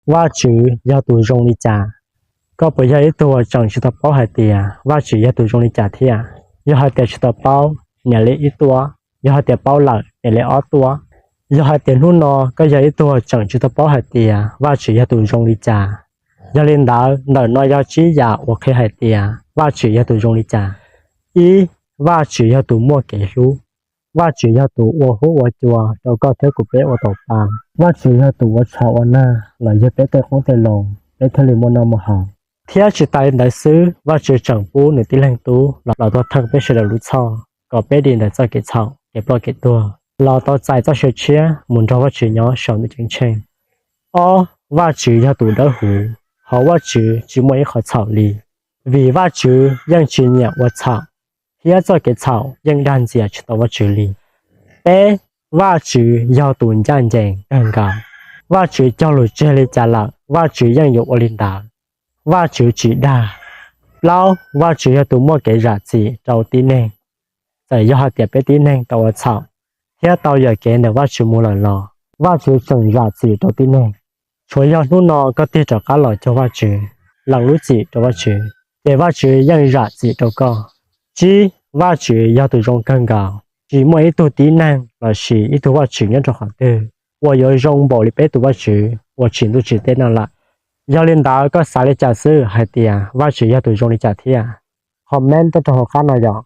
Vajtswv yog tus zoo li cas? Koj puas yog ib tug uas tseem tsis tau paub hais tias Vajtswv yog tus zoo li cas thiab? Yog hais tias tsis tau paub, niam li ib tuab. Yog hais tias paub lawm, niam li ob tuab. Yog hais tias hnub no koj yog ib tug uas tseem tsis tau paub hais tias Vajtswv yog tus zoo li cas, yog li ntawd ntawm no yog tsib yam uas qhia hais tias Vajtswv yog tus zoo li cas. Ib, Vajtswv yog tus muaj kev hlub. Vajtswv yog tus ua huab ua cua rau koj thiab kuv peb ua tau pa. Vajtswv yog tus ua tshais ua nag los yog peb tej qoob tej loo, peb thiaj li muaj noj muaj haus. Thiab tsis tas li ntawd xwb, Vajtswv tseem pub nws tib leeg tub los tuag theej peb sawv daws lub txhoj kom peb dim ntawm txoj kev txhaum, kev ploj kev tuag, los tau txais txoj sia tshiab mus nrog Vajtswv nyob saum ntuj ceeb tsheej. Ob, Vajtswv yog tus dawb huv, hauv Vajtswv tsis muaj ib qhov txhaum li, vim Vajtswv yeej tsis nyiam ua txhaum, thiab txoj kev txhaum yeej dag ntxias tsis tau Vajtswv li. Peb, Vajtswv yog tus ncaj ncees kawg nkaus. Vajtswv cog lus tseg li cas lawm, Vajtswv yeej yuav ua li ntawd. Vajtswv tsis dag. Plaub, Vajtswv yog tus muaj kev zam txim rau tib neeg. Txawm yog hais tias peb tib neeg tau ua txhaum thiab tau yuam kev ntawm Vajtswv mus lawm los, Vajtswv tseem zam txim rau tib neeg. Tsuav yog hnub no koj tig rov qab los cuag Vajtswv, lees lub txim rau Vajtswv, ces Vajtswv yeej zam txim rau koj. Tsib, Vajtswv yog tus zoo kawg nkaus, tsis muaj ib tug tib neeg lossis ib tug Vajtswv nyob rau qhov twg uas yuav zoo npaum li peb tus Vajtswv uas tsim ntuj tsim teb no lawm. Yog li ntawd koj xav li cas xwb hais tias Vajtswv yog tus zoo li cas thiab? Comment tuaj rau hauv qab no yom.